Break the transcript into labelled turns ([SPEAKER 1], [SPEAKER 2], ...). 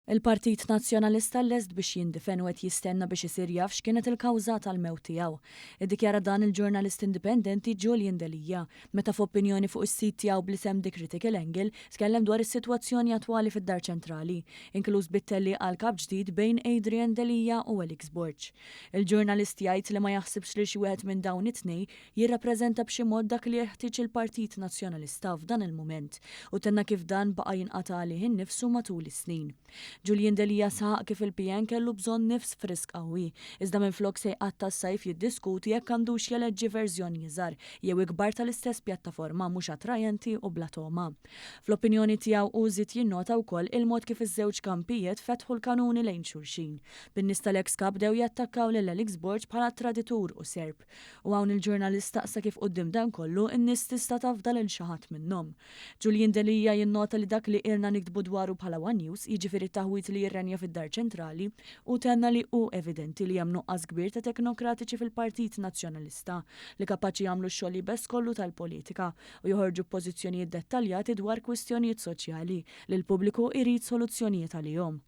[SPEAKER 1] Il-Partit Nazzjonalista lest biex jindifen u qed jistenna biex isir jaf x'kienet il-kawża tal-mewt tiegħu. Iddikjara dan il-ġurnalist indipendenti Julian Delia, meta f'opinjoni fuq is-sit tiegħu bl-isem The Critical Angle tkellem dwar is-sitwazzjoni attwali fid-Dar Ċentrali, inkluż bit-tellieqa għal kap ġdid bejn Adrian Delia u Alex Borg. Il-ġurnalist jgħid li ma jaħsibx li xi wieħed minn dawn it-tnejn jirrappreżenta b'xi mod dak li jeħtieġ il-Partit Nazzjonalista f'dan il-mument u tenna kif dan baqa' jinqata' għalih innifsu matul is-snin. Julian Delia saħaq kif il-PN kellu bżonn nifs frisk qawwi, iżda minflok se jqatta' s-sajf jiddiskuti jekk għandux jeleġġi verżjoni iżgħar jew ikbar tal-istess pjattaforma mhux attrajenti u bla togħma. Fl-opinjoni tiegħu hu żied jinnota wkoll il-mod kif iż-żewġ kampijiet fetħu l-kanuni lejn xulxin, bin-nies tal-eks Kap bdew jattakkaw lil Alex Borg bħala traditur u Serb. U hawn il-ġurnalist staqsa kif quddiem dan kollu n-nies tista' tafda lil xi ħadd minnhom. Julian Delia jinnota li dak li ilna niktbu dwaru bħala one News, jiġifieri t-taħwid li jirrenja fid-Dar Ċentrali, hu tenna li hu evidenti li hemm nuqqas kbir ta' teknokratiċi fil-Partit Nazzjonalista li kapaċi jagħmlu x-xogħol iebes kollu tal-politika u joħorġu b'pożizzjonijiet dettaljati dwar kwistjonijiet soċjali li l-pubbliku jrid soluzzjonijiet għalihom.